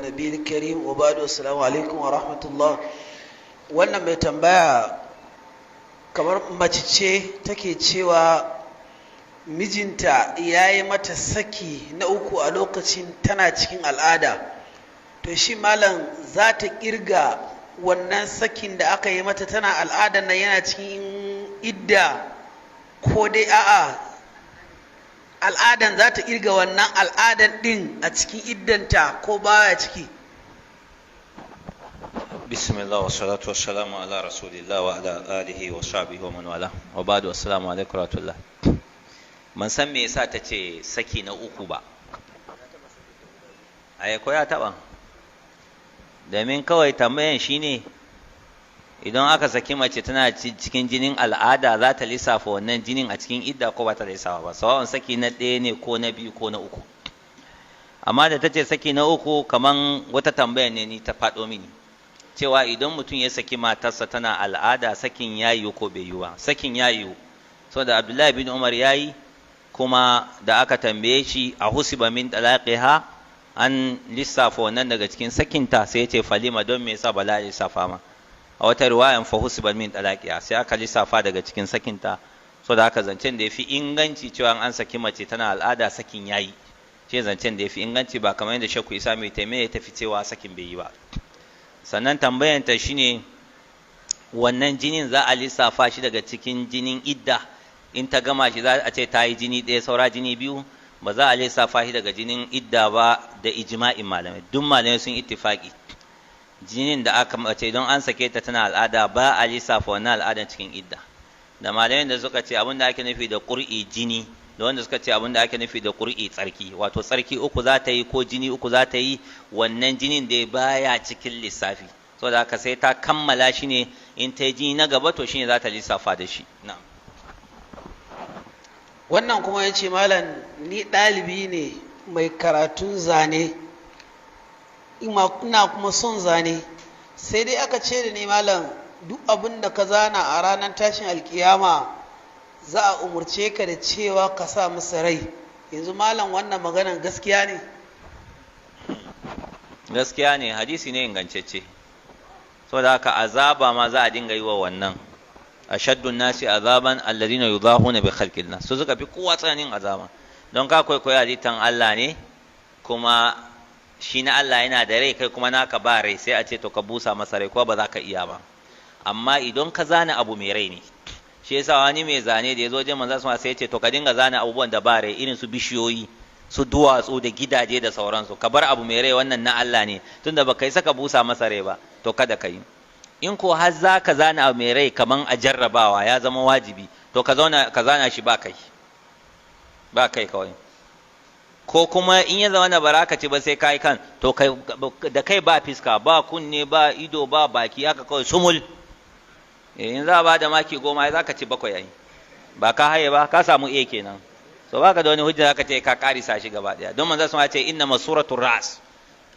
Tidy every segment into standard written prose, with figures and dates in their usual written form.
النبي الكريم وبعد، السلام عليكم ورحمة الله. Wannan mai tambaya kamar mace ce take cewa mijinta ya yi mata saki na uku a lokacin tana cikin al'ada. To shi malam, za ta kirga wannan sakin da aka yi mata tana al'adar nan yana cikin idda, ko dai a'a, al'adan za ta kirga wannan al'adan din a cikin iddanta ko baya ciki? Bismillah wa salatu wa salamu ala rasulillah wa ala alihi wa sahbihi wa man wala wa ba'du. Assalamu alaikum wa rahmatullah. Man san me yasa ta ce saki na uku ba. Ai ko ya taba, domin kawai tambayan shine, idan aka saki mace tana cikin jinin al'ada, za ta lissafa wannan jinin a cikin idda ko ba ta lissafa ba, sawa'un saki na ɗaya ne ko na biyu ko na uku. Amma da ta ce saki na uku, kaman wata tambaya ne ni ta faɗo mini cewa idan mutum ya saki matarsa tana al'ada, sakin ya yiwu ko bai yiwu ba? Sakin ya yiwu, saboda Abdullahi bin Umar ya yi. Kuma da aka tambaye shi a husiba min talaqiha, an lissafa wannan daga cikin sakinta, sai ya ce falima, don me yasa bala lissafa ma? A wata riwayan fa husiba min talaqiha, sai aka lissafa daga cikin sakinta. So da haka zancen da yafi inganci cewa an saki mace tana al'ada, sakin yayi, ce zancen da yafi inganci, ba kamar yadda Shakku Isa mai taimiyya ya tafi cewa sakin bai yi ba. Sannan tambayanta shine, wannan jinin za a lissafa shi daga cikin jinin idda? In ta gama shi, za a ce ta yi jini ɗaya, saura jini biyu? Ba za a lissafa shi daga jinin idda ba, da ijma'in malamai. Duk malamai sun ittifaki, jinin da aka mace don an sake ta tana al'ada, ba a lissafa wannan al'adan cikin idda. Da malamai da suka ce abin da ake nufi da ƙur'i jini, da wanda suka ce abin da ake nufi da ƙur'i tsarki, wato tsarki uku za ta yi ko jini uku za ta yi, wannan jinin da baya cikin lissafi. Saboda haka sai ta kammala shi ne, in ta yi jini na gaba, to shine za ta lissafa da shi. Na'am. Wannan kuma ya ce, malam, ni ɗalibi ne mai karatun zane, ina kuma son zane, sai dai aka ce da ni, malam, duk abin da ka zana a ranar tashin alkiyama za a umarce ka da cewa ka sa masa rai. Yanzu malam, wannan maganan gaskiya ne? Gaskiya ne, hadisi ne ingantacce. Saboda haka azaba ma za a dinga yi wa wannan. Ashaddun nasi azaban alladhina yudahuna bi khalqillah, su suka fi kowa tsananin azaba, don ka kwaikwayo halittan Allah ne, kuma shi na Allah yana da rai, kai kuma naka ba rai, sai a ce to ka busa masa rai, ko ba za ka iya ba. Amma idan ka zana abu mai rai ne. Shi yasa wani mai zane da ya zo wajen manzo sai ya ce to ka dinga zana abubuwan da ba rai, irin su bishiyoyi, su duwatsu da gidaje da sauransu, ka bar abu mai rai, wannan na Allah ne, tunda baka yi saka busa masa rai ba, to kada ka yi. In ko har za ka zana abu mai rai kaman a jarrabawa ya zama wajibi, to ka zauna ka zana shi ba kai, ba kai kawai. Ko kuma in ya zama na baraka ce ba sai kai kan, to kai da kai ba fiska, ba kunne, ba ido, ba baki, haka kawai sumul. In za a ba da maki 10, za ka ci 7 yayi, ba ka haye ba, ka samu A kenan. So baka da wani hujja zaka ce ka karisa shi gaba daya, don manzo sun ce inna masuratul ras,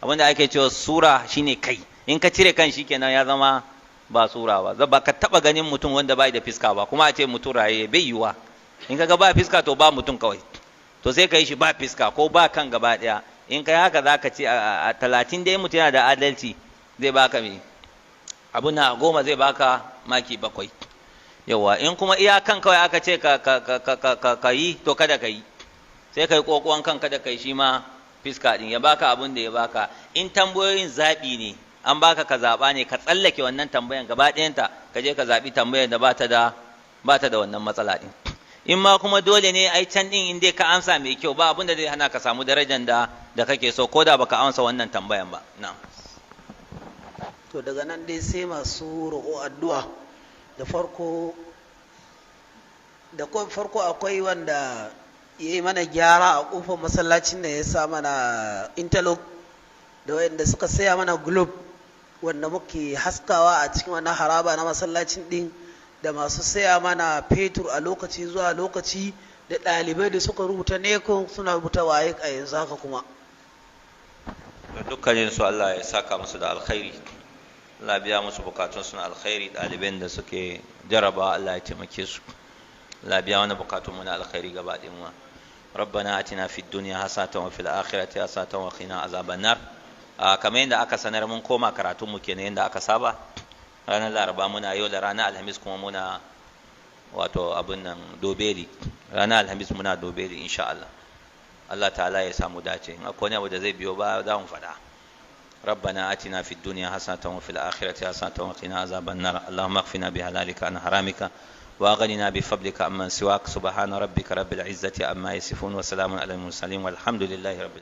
abinda ake cewa sura shine kai, in ka cire kan shi kenan ya zama ba sura ba. Ba ka taba ganin mutum wanda bai da fiska ba kuma a ce mutum raye, bai yiwa. In kaga ba fiska, to ba mutum kawai. To sai ka yi shi ba fiska ko ba kan gaba daya. In kai haka, zaka ce a 30 dai, mutum yana da adalci, zai baka me abu na 10, zai baka maki 7. Yawa, in kuma iyakan kawai aka ce ka yi, to kada ka yi, sai ka yi kokuwan kan, kada ka yi shi ma fiska din, ya baka abin da ya baka. In tambayoyin zaɓi ne, an baka ka zaɓa ne, ka tsallake wannan tambayan gaba ɗayanta, ka je ka zaɓi tambayar da bata da wannan matsala ɗin. In ma kuma dole ne, ai can ɗin in dai ka amsa mai kyau, ba abin da zai hana ka samu darajar da kake so, ko da baka amsa wannan tambayan ba. Na'am. To daga nan dai sai masu roƙo addu'a. Da farko akwai wanda ya yi mana gyara a ƙofar masallacin da ya sa mana interlock, da wanda suka saya mana globe wanda muke haskawa a cikin wannan haraba na masallacin din, da masu saya mana fetur a lokaci zuwa lokaci, da ɗalibai da suka rubuta NECO, suna rubuta WAEC a yanzu haka kuma. Dukkanin su Allah ya saka musu da alkhairi, Allah biya musu bukatun su na alkhairi. Ɗaliban da suke jaraba, Allah ya taimake su, Allah biya wani bukatun mu na alkhairi gaba ɗayan mu. ربنا آتنا في الدنيا حسنة وفي الآخرة حسنة وقنا عذاب النار. Kamar yadda aka sanar, mun koma karatun mu kenan yadda aka saba. Ranar Laraba muna yau da ranar Alhamis kuma muna, wato abin nan, Dobeli. Ranar Alhamis muna Dobeli insha Allah. Allah ta'ala ya samu dace. In akwai wani abu da zai biyo ba, za mu faɗa. ربنا آتنا في الدنيا حسنة وفي الآخرة حسنة وقنا عذاب النار. اللهم اكفنا بحلالك عن حرامك وأغننا بفضلك عمن سواك. سبحان ربك رب العزة عما يصفون وسلام على المرسلين والحمد لله رب.